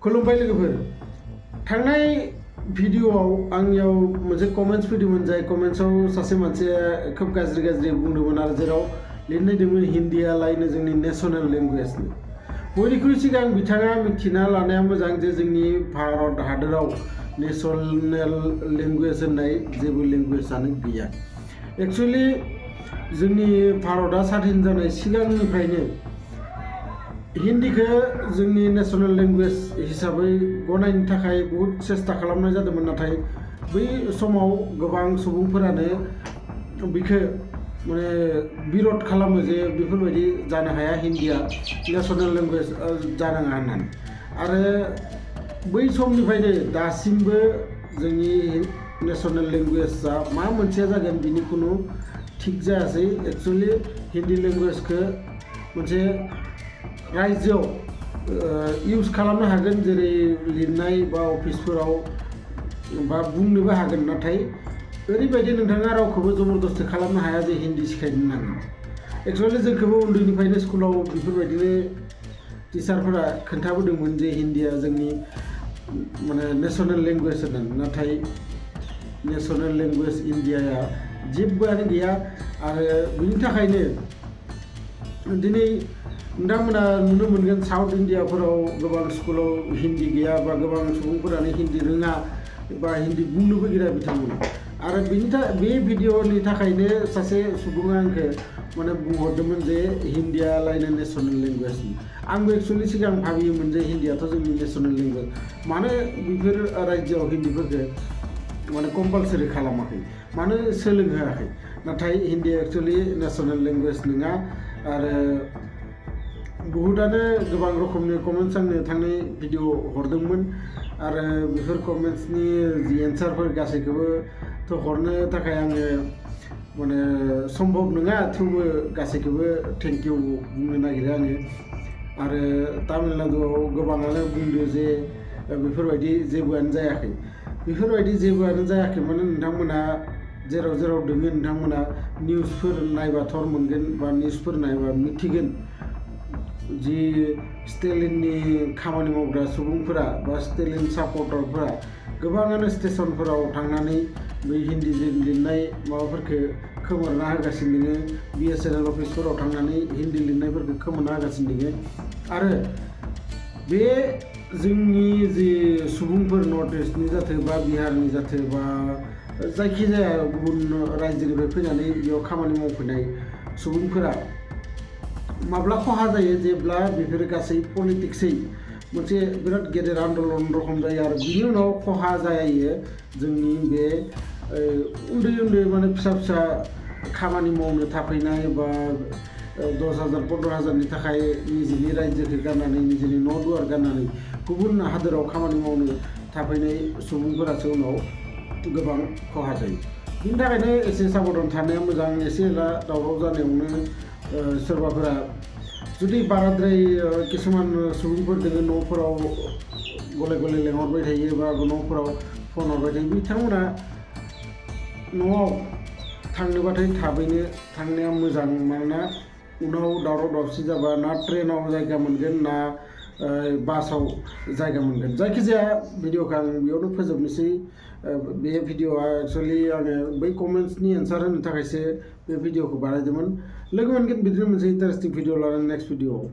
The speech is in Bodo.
खुलुमबाय लोगोफोर थांनाय भिडिअआव आंनियाव मोनसे कमेन्ट्स फैदोंमोन जाय कमेन्ट्सआव सासे मानसिया खोब गाज्रि बुंदोंमोन आरो जेराव लिरनाय दंमोन हिन्दीयालायनो जोंनि नेशनेल लेंगुवेजनि बयनिख्रुइ सिगां बिथाङा मिथिना लानाया मोजां जे जोंनि भारत हादराव नेशनेल लेंगुवेज होननाय जेबो लेंगुवेजआनो गैया। एक्चुअली जोंनि भारतआ स्वाधीन जानाय सिगांनिफ्रायनो हिन्दीखौ जोंनि नेशनेल लेंगुवेज हिसाबै गनायनो थाखाय बहुत सेस्था खालामनाय जादोंमोन, नाथाय बै समाव गोबां सुबुंफोरानो बेखौ माने बिरोध खालामो जे बेफोरबायदि जानो हाया, हिन्दीया नेशनेल लेंगुवेज जानाङा होननानै। आरो बै समनिफ्रायनो दासिमबो जोंनि नेशनेल लेंगुवेजआ मा मोनसेया जागोन बिनि खुनु थिग जायासै। एक्चुअलि हिन्दी लेंगुवेजखौ मोनसे रायजोआव इउज खालामनो हागोन, जेरै लिरनाय बा अफिसफोराव बा बुंनोबो हागोन, नाथाय ओरैबायदि नोंथाङा रावखौबो जबरदस्ति खालामनो हाया जे हिन्दी सिखायनो नांगौ। एक्चुअलि जोंखौबो उन्दैनिफ्रायनो स्कुलाव बेफोरबायदिनो टिचारफोरा खोन्थाबोदोंमोन जे हिन्दीया जोंनि माने नेशनेल लेंगुवेज होननानै, नाथाय नेशनेल लेंगुवेज इन्डियाया जेबोआनो गैया। आरो बिनि थाखायनो दिनै नोंथांमोना नुनो मोनगोन साउथ इन्डियाफोराव गोबां स्कुलाव हिन्दी गैया बा गोबां सुबुंफोरानो हिन्दी रोङा बा हिन्दी बुंनोबो गिरा बिथांमोना। आरो बे भिडिअनि थाखायनो सासे सुबुङा आंखौ माने बुंहरदोंमोन जे हिन्दीयालायनो नेशनेल लेंगुवेजनि। आंबो एक्चुअलि सिगां भाबियोमोन जे हिन्दीयाथ' जोंनि नेशनेल लेंगुवेज, मानो बेफोर रायजोआव हिन्दीफोरखौ माने कम्पालसारि खालामाखै, मानो सोलोंहोआखै। नाथाय हिन्दीया एक्चुअलि नेशनेल लेंगुवेज नङा। आरो बहुतानो गोबां रोखोमनि कमेन्ट्स आंनो थांनाय भिडिअ हरदोंमोन, आरो बेफोर कमेन्ट्सनि जि एन्सारफोर गासैखौबोथ' हरनो थाखाय आङो माने सम्भब नङा, थेवबो गासैखौबो थेंक इउ बुंनो नागिरो आङो। आरो तामिलनाडुआव गोबाङानो बुंदो जे बेफोरबायदि जेबोआनो जायाखै। बेफोरबायदि जेबोआनो जायाखै माने नोंथांमोना जेराव दोङो नोंथांमोना निउसफोर नायबा थर मोनगोन बा निउसफोर नायबा मिथिगोन जि स्टेलिननि खामानि मावग्रा सुबुंफोरा बा स्टेलिन सापर्टारफोरा गोबाङानो स्टेसनफोराव थांनानै बै हिन्दीजों लिरनाय माबाफोरखौ खोमोरना होगासिनो दङ, BSNL अफिसफोराव थांनानै हिन्दी लिरनायफोरखौ खोमोरना होगासिनो दङ। आरो बे जोंनि जि सुबुंफोर नर्थ इस्टनि जाथो बा बिहारनि जाथो बा जायखिजाया गुबुन रायजोनिफ्राय फैनानै बेयाव खामानि मावफैनाय सुबुंफोरा माब्ला खहा जायो जेब्ला बेफोर गासै पलिटिक्सै मोनसे बिराद गेदेर आन्दलन रखम जायो। आरो बिनि उनाव खहा जायो जोंनि बे उन्दै माने फिसा खामानि मावनो थाफैनाय बा 10,000 15,000नि थाखाय निजिनि रायजोखौ गारनानै निजिनि न' दुवार गारनानै गुबुन हादोराव खामानि मावनो थाफैनाय सुबुंफोरासो उनाव गोबां खहा जायो। बिनि थाखायनो एसे साबधान थानाया मोजां। एसे एला दावराव जानायावनो सोरबाफोरा जुदि बाराद्राय किसुमान सुबुंफोर दोङो न'फोराव गले लेंहरबाय थायो बा न'फोराव फन हरबाय थायो, बिथांमोना न'आव थांनोबाथाय थाबैनो थांनाया मोजां। मानोना उनाव दावराव दावसि जाबा ना ट्रेनाव जायगा मोनगोन ना बासाव जायगा मोनगोन। जायखिजाया भिडिअखौ आं बेयावनो फोजोबनोसै। बे भिडिअआ एक्चुअलि आङो बै कमेन्ट्सनि एन्सार होनो थाखायसो बे भिडिअखौ बानायदोंमोन। लोगो मोनगोन बिदिनो मोनसे इन्टारेस्टिं भिडिअ लानानै नेक्स्ट भिडिअआव।